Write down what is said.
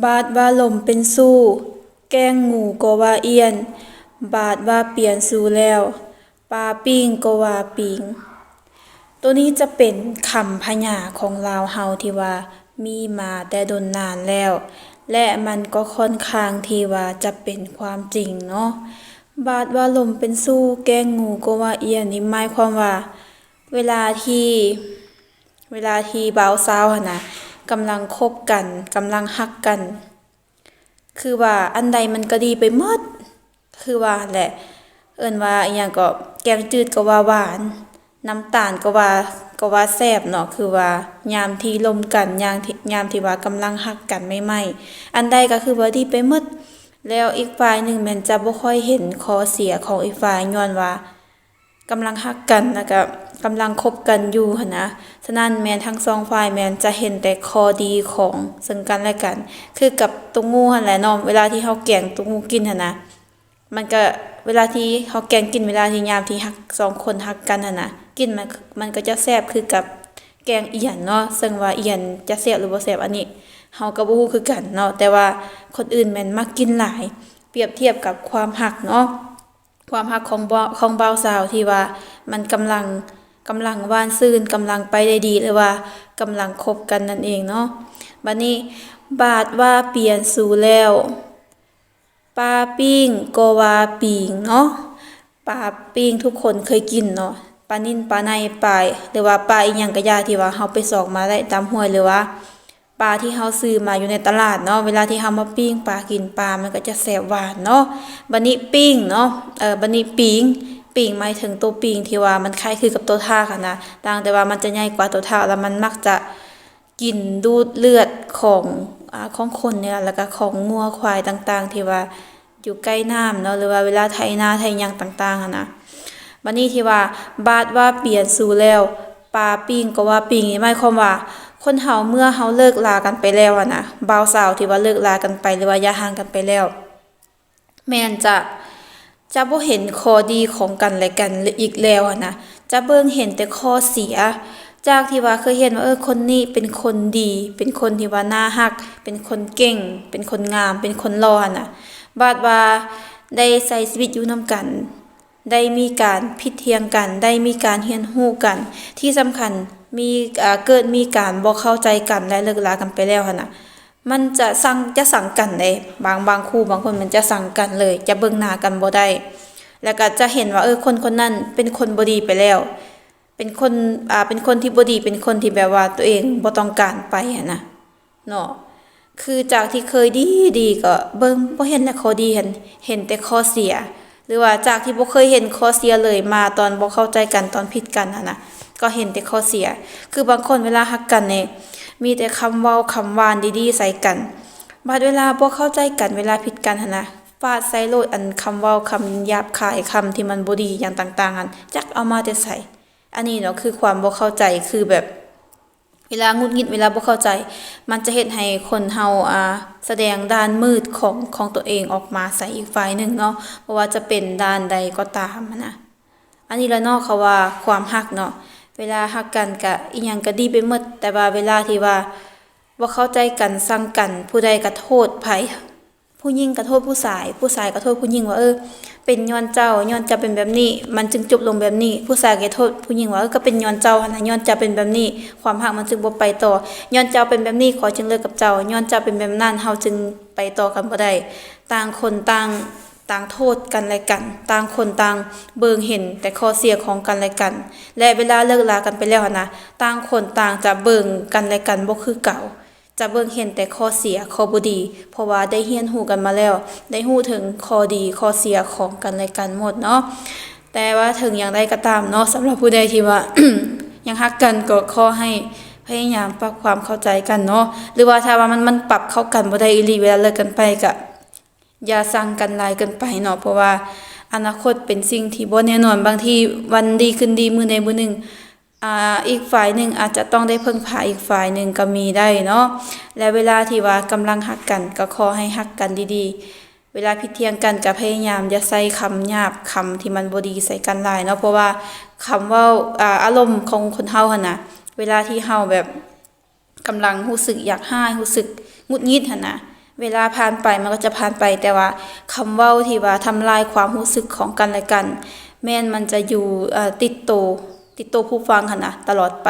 ບາດວ່າລົມເປັນຊູ້ ແກ້ງງູກໍວ່າອ່ຽນ, ບາດວ່າປ່ຽນຊູແລ້ວ ປາປີ້ງກໍວ່າປີງ. ໂຕນີ້ຈະເປັນຄຳພະຍາຂອງລາວເຮົາທີ່ວ່າມີມາແຕ່ດົນນານແລ້ວ ແລະ ມັນກໍຄ່ອນຂ້າງທີ່ວ່າຈະເປັນຄວາມຈິງເນາະ. ບາດວ່າລົມເປັນຊູ້ ແກ້ງງູກໍວ່າອ່ຽນ ນີ້ໝາຍຄວາມວ່າ ເວລາທີ່ ເວລາທີ່ບ່າວສາວຫັ້ນນະ ກຳລັງຄົບກັນ ກຳລັງຮັກກັນ ຄືວ່າອັນໃດມັນກໍດີໄປໝົດ ຄືວ່າຫັ້ນແຫຼະ ເອີ້ນວ່າອີ່ຫຍັງກໍ ແກງຈືດກໍວ່າຫວານ ນ້ຳຕານກໍວ່າ ກໍວ່າແຊບເນາະ ຄືວ່າຍາມທີ່ລົມກັນ ຍາມທີ່ ຍາມທີ່ວ່າກຳລັງຮັກກັນໃໝ່ໆ ອັນໃດກໍຄືວ່າດີໄປໝົດ ແລ້ວອີກຝ່າຍໜຶ່ງແມ່ນຈະບໍ່ຄ່ອຍເຫັນຂໍ້ເສຍຂອງອີກຝ່າຍ ຍ້ອນວ່າ ກຳລັງຮັກກັນ ແລ້ວກະກຳລັງຄົບກັນຢູ່ຫັ້ນນະ. ສະນັ້ນແມ່ນທັງສອງຝ່າຍແມ່ນຈະເຫັນແຕ່ຂໍ້ດີຂອງເຊິ່ງກັນແລະກັນ ຄືກັບໂຕງູຫັ້ນແຫຼະເນາະ ເວລາທີ່ເຮົາແກງໂຕງູກິນຫັ້ນນະ ມັນກະ ເວລາທີ່ເຮົາແກງກິນ ເວລາທີ່ຍາມທີ່ຮັກ ສອງຄົນຮັກກັນຫັ້ນນະ ກິນມັນ ມັນກໍຈະແຊບຄືກັບແກງອ່ຽນເນາະ ເຊິ່ງວ່າອ່ຽນຈະແຊບຫຼືບໍ່ແຊບ ອັນນີ້ເຮົາກໍບໍ່ຮູ້ຄືກັນເນາະ ແຕ່ວ່າຄົນອື່ນແມ່ນມັກກິນຫຼາຍ ປຽບທຽບກັບຄວາມຮັກເນາະ. ຄວາມຮັກຂອງບ່າວ ຂອງບ່າວສາວທີ່ວ່າມັນກຳລັງ ກຳລັງຫວານຊື່ນ ກຳລັງໄປໄດ້ດີ ຫຼືວ່າກຳລັງຄົບກັນນັ້ນເອງເນາະ. ບາດນີ້ ບາດວ່າປ່ຽນຊູແລ້ວ ປາປີ້ງກໍວ່າປີງເນາະ. ປາປີ້ງທຸກຄົນເຄີຍກິນເນາະ ປານິນ ປາໄນ ປາ ຫຼືວ່າປາອີ່ຫຍັງກະຢ່າ ທີ່ວ່າເຮົາໄປຊອກມາໄດ້ຕາມຫ້ວຍ ຫຼືວ່າ ປາທີ່ເຮົາຊື້ມາຢູ່ໃນຕະຫຼາດເນາະ ເວລາທີ່ເຮົາມາປີ້ງປາກິນ ປາມັນກໍຈະແຊບຫວານເນາະ. ບາດນີ້ປີ້ງເນາະ ເອີ ບາດນີ້ປີ້ງ ປີ້ງໝາຍເຖິງໂຕປີ້ງທີ່ວ່າມັນຄ້າຍຄືກັບໂຕທາກຫັ້ນນະ ຕ່າງແຕ່ວ່າມັນຈະໃຫຍ່ກວ່າໂຕທາກ ແລ້ວມັນມັກຈະກິນດູດເລືອດຂອງ ອາ ຂອງຄົນນີ້ລະ ແລ້ວກະຂອງງົວຄວາຍຕ່າງໆ ທີ່ວ່າ ຢູ່ໃກ້ນ້ຳເນາະ ຫຼືວ່າເວລາໄຖນາໄຖຫຍັງຕ່າງໆຫັ້ນນະ. ບາດນີ້ທີ່ວ່າ ບາດວ່າປ່ຽນຊູແລ້ວ ປາປີ້ງກໍວ່າປີ້ງ ນີ້ໝາຍຄວາມວ່າ ຄົນເຮົາເມື່ອເຮົາເລີກລາກັນໄປແລ້ວຫັ້ນນະ ບ່າວສາວທີ່ວ່າເລີກລາກັນໄປ ຫຼືວ່າຢ່າຮ້າງກັນໄປແລ້ວ ແມ່ນຈະ ຈະບໍ່ເຫັນຂໍ້ດີຂອງກັນແລະກັນອີກແລ້ວຫັ້ນນະ ຈະເບິ່ງເຫັນແຕ່ຂໍ້ເສຍ ຈາກທີ່ວ່າເຄີຍເຫັນວ່າ ເອີ ຄົນນີ້ເປັນຄົນດີ ເປັນຄົນທີ່ວ່າໜ້າຮັກ ເປັນຄົນເກັ່ງ ເປັນຄົນງາມ ເປັນຄົນຫຼໍ່ຫັ້ນນະ ບາດວ່າໄດ້ໃຊ້ຊີວິດຢູ່ນຳກັນ ໄດ້ມີການຜິດຖຽງກັນ ໄດ້ມີການຮຽນຮູ້ກັນ ທີ່ສຳຄັນມີ ເກີດມີການບໍ່ເຂົ້າໃຈກັນ ແລະ ເລີກລາກັນໄປແລ້ວຫັ້ນນະ ມັນຈະຊັງ ຈະຊັງກັນເດ້ ບາງ ບາງຄູ່ບາງຄົນມັນຈະຊັງກັນເລີຍ ຈະເບິ່ງໜ້າກັນບໍ່ໄດ້ ແລ້ວກະຈະເຫັນວ່າ ເອີ ຄົນຄົນນັ້ນເປັນຄົນບໍ່ດີໄປແລ້ວ ເປັນຄົນ ອາ ເປັນຄົນທີ່ບໍ່ດີ ເປັນຄົນທີ່ແບບວ່າໂຕເອງບໍ່ຕ້ອງການໄປຫັ້ນນະ ເນາະ ຄືຈາກທີ່ເຄີຍດີໆ ກໍເບິ່ງ ບໍ່ເຫັນແລະຂໍ້ດີ ເຫັນ ເຫັນແຕ່ຂໍ້ເສຍ ຫຼືວ່າຈາກທີ່ບໍ່ເຄີຍເຫັນຂໍ້ເສຍເລີຍ ມາຕອນບໍ່ເຂົ້າໃຈກັນ ຕອນຜິດກັນຫັ້ນນະ ກໍເຫັນແຕ່ຂໍ້ເສຍ ຄືບາງຄົນເວລາຮັກກັນນີ້ ມີແຕ່ຄຳເວົ້າຄຳຫວານດີໆໃສ່ກັນ ບາດເວລາບໍ່ເຂົ້າໃຈກັນ ເວລາຜິດກັນຫັ້ນນະ ຟາດໃສ່ໂລດ ອັນຄຳເວົ້າຄຳຫຍາບຄາຍ ຄຳທີ່ມັນບໍ່ດີຫຍັງຕ່າງໆຫັ້ນ ຈັກເອົາມາແຕ່ໃສ ອັນນີ້ເນາະ ຄືຄວາມບໍ່ເຂົ້າໃຈ ຄືແບບ ເວລາຫງຸດຫງິດ ເວລາບໍ່ເຂົ້າໃຈ ມັນຈະເຮັດໃຫ້ຄົນເຮົາ ອາ ສະແດງດ້ານມືດຂອງ ຂອງຕົວເອງອອກມາໃສ່ອີກຝ່າຍໜຶ່ງເນາະ ບໍ່ວ່າຈະເປັນດ້ານໃດກໍຕາມຫັ້ນນະ ອັນນີ້ລະເນາະ ເຂົາວ່າຄວາມຮັກເນາະ ເວລາຮັກກັນກະອີ່ຫຍັງກະດີໄປໝົດ ແຕ່ວ່າເວລາທີ່ວ່າບໍ່ເຂົ້າໃຈກັນ ຊັງກັນ ຜູ້ໃດກະໂທດໃຜ ຜູ້ຍິງກໍໂທດຜູ້ຊາຍ ຜູ້ຊາຍກໍໂທດຜູ້ຍິງວ່າ ເອີ ເປັນຍ້ອນເຈົ້າ ຍ້ອນເຈົ້າເປັນແບບນີ້ ມັນຈຶ່ງຈົບລົງແບບນີ້ ຜູ້ຊາຍກໍໂທດຜູ້ຍິງວ່າ ເອີ ກໍເປັນຍ້ອນເຈົ້າຫັ້ນນະ ຍ້ອນເຈົ້າເປັນແບບນີ້ ຄວາມຮັກມັນຈຶ່ງບໍ່ໄປຕໍ່ ຍ້ອນເຈົ້າເປັນແບບນີ້ ຂ້ອຍຈຶ່ງເລີກກັບເຈົ້າ ຍ້ອນເຈົ້າເປັນແບບນັ້ນ ເຮົາຈຶ່ງໄປຕໍ່ກັນບໍ່ໄດ້ ຕ່າງຄົນຕ່າງ ຕ່າງໂທດກັນແລະກັນ ຕ່າງຄົນຕ່າງເບິ່ງເຫັນແຕ່ຂໍ້ເສຍຂອງກັນແລະກັນ ແລະ ເວລາເລີກລາກັນໄປແລ້ວຫັ້ນນະ ຕ່າງຄົນຕ່າງຈະເບິ່ງກັນແລະກັນບໍ່ຄືເກົ່າ ຈະເບິ່ງເຫັນແຕ່ຂໍ້ເສຍ ຂໍ້ບໍ່ດີ ເພາະວ່າໄດ້ຮຽນຮູ້ກັນມາແລ້ວ ໄດ້ຮູ້ເຖິງຂໍ້ດີຂໍ້ເສຍຂອງກັນແລະກັນໝົດເນາະ. ແຕ່ວ່າເຖິງຢ່າງໃດກໍຕາມເນາະ ສຳລັບຜູ້ໃດທີ່ວ່າ ຍັງຮັກກັນ ກໍຂໍໃຫ້ພະຍາຍາມປັບຄວາມເຂົ້າໃຈກັນເນາະ ຫຼືວ່າຖ້າວ່າມັນ ມັນປັບເຂົ້າກັນບໍ່ໄດ້ອີ່ຫຼີ ເວລາເລີກກັນໄປ ກໍຢ່າຊັງກັນຫຼາຍເກີນໄປເນາະ ເພາະວ່າອະນາຄົດເປັນສິ່ງທີ່ບໍ່ແນ່ນອນ ບາງທີວັນດີຄືນດີ ມື້ໃດມື້ໜຶ່ງ ອາ ອີກຝ່າຍໜຶ່ງອາດຈະຕ້ອງໄດ້ເພິ່ງພາອີກຝ່າຍໜຶ່ງກໍມີໄດ້ເນາະ ແລະ ເວລາທີ່ວ່າກຳລັງຮັກກັນກໍຂໍໃຫ້ຮັກກັນດີໆ ເວລາຜິດຖຽງກັນກໍພະຍາຍາມຢ່າໃຊ້ຄຳຫຍາບ ຄຳທີ່ມັນບໍ່ດີໃສ່ກັນຫຼາຍເນາະ ເພາະວ່າຄຳເວົ້າ ອາ ອາລົມຂອງຄົນເຮົາຫັ້ນນະ ເວລາທີ່ເຮົາແບບ ກຳລັງຮູ້ສຶກຢາກຮ້າຍ ຮູ້ສຶກຫງຸດຫງິດຫັ້ນນະ ເວລາຜ່ານໄປມັນກໍຈະຜ່ານໄປ, ແຕ່ວ່າຄຳເວົ້າທີ່ວ່າທຳລາຍຄວາມຮູ້ສຶກຂອງກັນແລະກັນ ແມ່ນມັນຈະຢູ່ ເອີ ຕິດໂຕ ຕິດໂຕຜູ້ຟັງຫັ້ນນະ ຕະຫຼອດໄປ.